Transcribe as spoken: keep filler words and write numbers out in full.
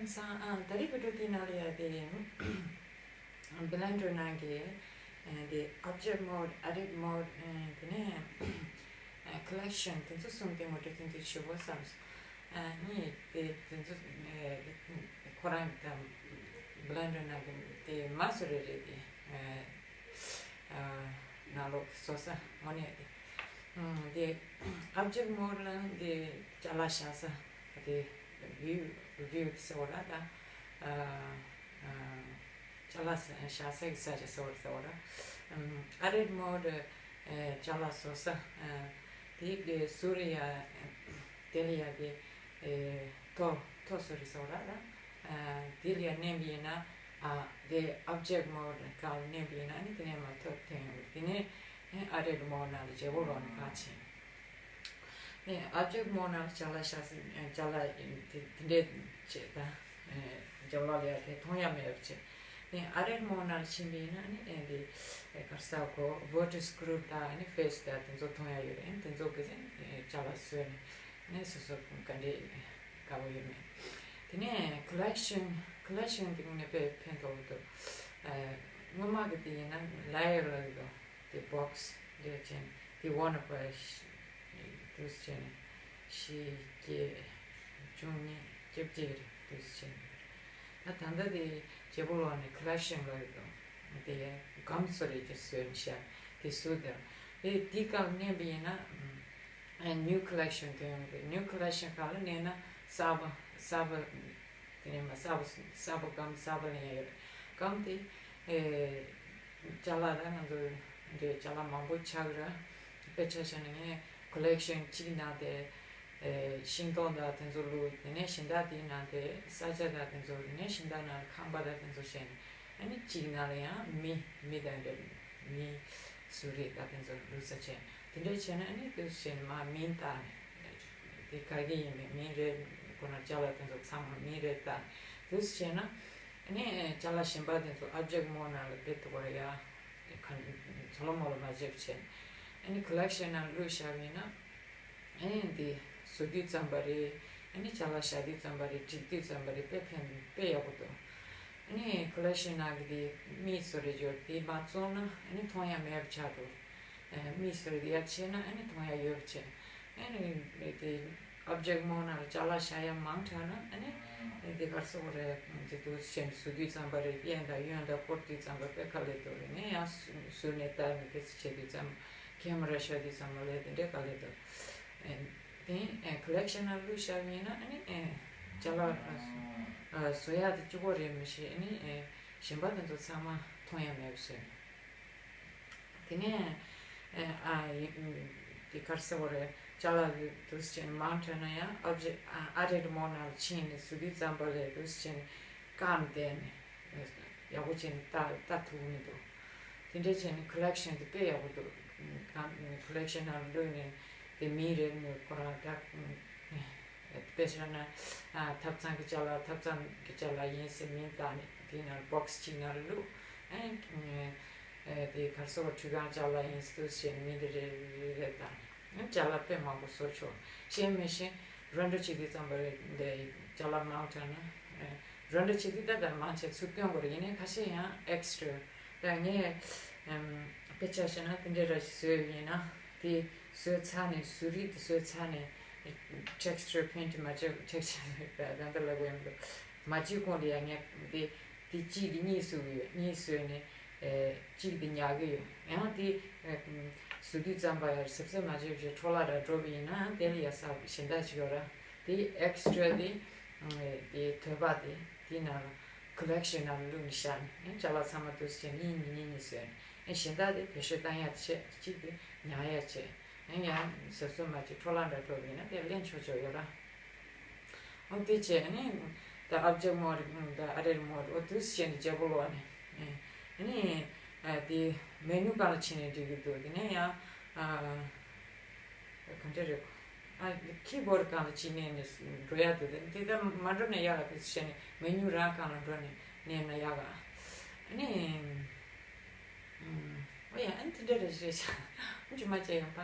སང་ཨ་ད་རེས་བི་ཌིའོ་དེའི་ནང་ལ་ཡ་དེ་Blender ནང་གི་ཨ་དེ་Object Mode, Edit Mode, ཨ་དེ་ནས་ཨ་Collection དེ་ཚོ་གསུམ་དེ་ངོ་སྤྲོད་དེ་འདི་ཞུ་དགོས་བསམ་སོང་། ཨ་གཉིས་དེ་དེ་ཚོ་ཨ་ཁོ་རང་དང་Blender ནང་གི་དེ་མ་སུ་རེ་རེད་དེ། ཨ་ནང་ལོགས་ཀྱི་བཟོ་ས་དངོས་གནས་དེ། ཨ་དེ་Object Mode ལ་དེ་ཅ་ལག་བཞག་ས་དེ་View, View ཟེར་བ་ར་ད། ཨ་ཨ་ཅ་ལག་བཞག་ས་གི་ས་ཆ་ཟེར་བ་ར་ཟེར་བ་ར། ཨ་Edit Mode ཨ་ཅ་ལག་བཟོ་ས། ཨ་དེ་གི་ཟུར་ཡ་དེ་ལ་ཡ་དེ་ཨ་ཐོ་ཐོ་ཟུར་ཟེར་བ་ར་ད། ཨ་དེ་ལ་ཡ་མནན་པ་ཡིན་ན། ཨ་དེ་Object Mode སྒང་ལ་མནན་པ་ཡིན་ན་ནི་དེ་ནས་མར་ཐོ་ཐོན་ཡོང་གི། དེ་ནས་ཨ་Edit Mode ནང་ལ་བརྗེ་པོ་ལོག་ནས་ཕར་ཕྱིན། ནས་Object Mode ནང་ལ་ཅ་ལག་བཞག་ས་ཅ་ལག་དེ་དེ་འདྲས་བྱས་ད། ཨ་བརྗེ་པོ་ལོག་ལ་ཡ་དེ་མཐོང་ཡ་མེད་པ་བྱས། ནས་ཨ་Edit Mode ནང་ལ་ཕྱིན་པ་ཡིན་ན་ནི་ཨ་དེ་ཨ་ག་རེ་ཟེར་དགོས། Vertex Group དང་ནི་Face དང་དེ་ཚོ་མཐོང་ཡ་ཡོད་རེད། དེ་ཚོ་གི་ཨ་ཅ་ལག་བཟོས་ནས། ནས་སོ་སོ་ག་འདྲས་དགའ་པོ་ཡོད་མེད། དེ་ནས་Collection, Collection དེ་ངོས་ནས་དཔེ་ཕན་ཐོགས་འདུག་ཨ་སྔོན་མ་གི་དེ་ཡིན་ན་Layer ལབ་ཀྱི་འདུག་དེ་Box འདྲས་བྱས་ནས་དེ་འོ་ན་པ་འདུག་སེ་བྱས་ནས་བཞི་བརྒྱད་བཅུ་གཉིས་བརྒྱད་བརྒྱད་རེད་འདུག་སེ་བྱས་ནས། ད་ད་ལྟ་དེ་བརྗེ་པོ་ལོག་ནས་Collection ལབ་ཀྱི་འདུག་དེ་ཡང་སྒམ་སུ་རེ་ཅིག་བཟོས་ནས་བཞག་དེ་ཟུར་དེར་དེ་དེའི་སྒང་མནན་པ་ཡིན་ན། ཨ་New Collection དེ་ཡོང་གི། New Collection སྒང་ལ་མནན་ན་གསར་པ་གསར་པ་དེ་ནས་མར་གསར་པ་གསར་པ་སྒམ་གསར་པ་ལེན་ཡ་ཡོད་རེད། སྒམ་དེ་ཨེ་ཅ་ལག་ད་ང་ཚོ་འདྲའི་ཅ་ལག་མང་པོ་ཆགས་ཀྱི་རེད། དཔེར་ཆ་བཞག་ན་ངས་Collection གཅིག་ནང་དེ་ཨེ་ཤིང་ཏོག་དང་དེ་ཚོ་བླུགས། དེ་ནས་གཞན་དག་དེའི་ནང་དེ་ས་ཆ་དང་དེ་ཚོ། དེ་ནས་གཞན་དག་ནང་ལ་ཁང་པ་དང་དེ་ཚོ་བྱས་ནས། ཨ་ནི་གཅིག་ནང་ལ་ཡང་མི་མི་དང་འདྲ་མི་གཟུགས་རིས་དང་དེ་ཚོ་བླུགས་ས་བྱས། དེ་འདྲ་བྱས་ན་ཨ་ནི་དེ་བྱས་ནས་མར་མིང་བཏགས་ནས། དེ་ག་གི་ཡིན་མིན་མིང་རེད། ཁོ་ན་ཅ་ལག་དེ་ཚོ་ཚང་མ་མིང་རེད་བཏགས་ནས། དེ་བྱས་ན་ཨ་ནི་ཅ་ལག་གཞན་པ་དེ་ཚོ་Object Mode ནང་ལ་དཔེ་ཐུག་པ་རེད་ཡ། དེ་ག་ཚོ་ལོ་མོ་ལོ་མ་བྱེད་བྱས་ནས་ཨ་ནི་Collection ནང་བླུགས་བཞག་པ་ཡིན་ན། ཨ་ནི་འདི་བཟོ་དུས་ཙམ་པ་རེད། ཨ་ནི་ཅ་ལག་བཞག་དུས་ཙམ་པ་རེད། སྒྲིག་དུས་ཙམ་པ་རེད། དཔེ་ཕན་དཔེ་ཡག་པོ་འདུག་ཨ་ནི་Collection ནང་གི་དེ་མིག་སུ་རེ་འབྱོར་དེ་མ་བཙོང་ན་ཨ་ནི་མཐོང་ཡ་མེད་པ་ཆགས་འགྲོ། ཨ་མིག་སུ་རེ་དེ་ཡར་ཕྱེ་ན་ཨ་ནི་མཐོང་ཡ་ཡོད་པ་བྱས། ཨ་ནི་དེ་Object Mode ནང་ལ་ཅ་ལག་བཞག་ཡ་མང་དྲགས་ན་ཨ་ནི་དེ་ག་རེ་ཟེར་དགོས་རེད། དེ་འདུག་སེ་བྱས་ནས་བཟོ་དུས་ཙམ་པ་རེད། གཡས་དང་གཡོན་དང་སྐོར་དུས་ཙམ་པ་དཔེ་དཀའ་ལས་འདུག་རེད། ངས་ཡང་ཟུར་ནས་བལྟས་ནས་དེ་ཚོ་བྱེད་དུས་ཙམ། Camera བཞག་དུས་ཙམ་པ་ལས་དེ་འདྲའི་དཀའ་ལས་འདུག་ཨེ་དེ་ཨེ་Collection ནང་བླུགས་བཞག་པ་ཡིན་ན་ཨ་ནི་ཨེ་ཅ་ལག་ཨ་བཟོ་ཡག་དེ་གཅིག་པོ་རེད་མི་ཤེས། ཨ་ནི་ཨེ་གཞན་པ་དེ་ཚོ་ཚང་མ་མཐོང་ཡ་མེད་པ་བཟོས་ནས། དེ་ནས་ཨེ་ཨ་ཡི་དེ་ག་རེ་ཟེར་དགོས་རེད། ཅ་ལག་དེ་འདུག་སེ་བྱས་ནས་མང་དྲགས་ན་ཡང་Object ཨ་Edit Mode ནང་ལ་ཕྱིན་ནས་བཟོ་དུས་ཙམ་པ་ལས་འདུག་སེ་བྱས་ནས་བཀག་ནས་བསྡད་ནས། ཡག་པོ་བྱས་ནས་ལྟ་ལྟ་ཐུབ་ཀྱི་མི་འདུག་དེ་འདྲས་བྱས་ནས་Collection དེ་དཔེ་ཡག་པོ་འདུག་གང་Collection ནང་བླུགས་ནས་དེ་མིང་རེད་ནས་ཁོ་རང་ད་དཔེ་བཞག་ན་ཨ་ཐབ་ཚང་གི་ཅ་ལག་ཐབ་ཚང་གི་ཅ་ལག་ཡིན་ཟེར་མིང་བཏགས་ནས་དེའི་ནང་Box གཅིག་ནང་བླུགས། ཨ་དེ་ག་རེ་ཟེར་བ་ཁྲུས་ཁང་ཅ་ལག་ཡིན་ཟེར་དུས་བྱས་ནས་མིང་དེ་རེ་རེ་རེ་བཏགས་ནས། ཅ་ལག་དཔེ་མང་པོ་བཟོ་ཆོག་ཤེས་མི་ཤེས། རོན་ཌོ་བྱེད་དུས་ཙམ་པ་རེད། འདི་ཅ་ལག་མང་དྲགས་ན། རོན་ཌོ་བྱེད་དུས་ད་ལྟ་མང་ཆེ་ཚུར་སྟོན་དགོས་རེད། ཡིན་ནའི་ཁ་ཤས་ཡང་Extra། ད་ངས་དཔེ་ཆ་བཞག་ན་དེ་འདྲའི་ར་ཞིག་བཟོས་ཡིན་ན་དེ་བཟོས་ཚར་ནས་བཟོ་རིགས་དེ་བཟོས་ཚར་ནས་Texture Paint མ་བྱེད། Texture ད་ལྟ་ལབ་དགོས་ཡོད་མི་འདུག་མ་བྱེད་གོང་ལ་ཡང་ངས་དེ། དེ་གཅིག་གིས་གཉིས་བཟོ་གི་ཡོད། གཉིས་བཟོས་ནས་ཨེ་གཅིག་དེ་ཉར་གི་ཡོད། ཡང་དེ་ཨེ་བཟོ་དུས་ཙམ་པ་ཡར་གཟབ་གཟབ་མ་བྱས་བྱས་འཕྲོ་བརླག་ར་འགྲོ་བ་ཡིན་ན་དེ་ལ་ཡ་གཟབ་གཞན་དག་ཅིག་ཡོད་ར། དེ་Extra དེ་ཨེ་དེ་དོད་པ་དེ་དེའི་ནང་ལ་Collection ནང་ལ་བླུགས་ནས་བཞག་ནས་ཨེ་ཅ་ལག་ཚང་མ་འདུག་སེ་བྱས་ནས་གཉིས་གཉིས་གཉིས་གཉིས་བཟོས་ནས་ཨེ་གཞན་དག་དེ་བེད་སྤྱོད་བཏང་ཡ་བྱས། གཅིག་དེ་ཉར་ཡ་བྱས། ཨེ་ཡང་གཟབ་གཟབ་མ་བྱས་འཕྲོ་བརླག་འདྲ་འགྲོ་བ་ཡིན་ན་དེ་ལེན་ཆོག་ཆོག་ཡོད་ར། ཨོ་དེ་བྱས་ནས་ད་Object Mode དང་Edit Mode ཨོ་དུས་བྱས་ནས་བརྗེ་པོ་ལོག་ནས་ཨེ་ནི་ཨ་དེ་Menu སྒང་ལ་ཕྱིན་ནས་འགྲིག་གི་འདུག་དེ་ནས་ཡང་ཨ་ག་འདྲ་རེད། ཨ་Keyboard སྒང་ལ་ཕྱིན་ནས་ནས་འགྲོ་ཡག་འདུག་དེ་དེ་ལྟར་མ་འགྲོ་ན་ཡག་ག་དུས་བྱས་ནས་Menu རང་སྒང་ལ་འགྲོ་ནས་མནན་ན་ཡག་ག་ཨ་ནི་ཨོ་ཡ་ཨ་ནི་དེ་འདྲ་རེད་རེད་ཤག་ཨ་ནི་ཇུ་མ་བྱས་ཡོང་པ།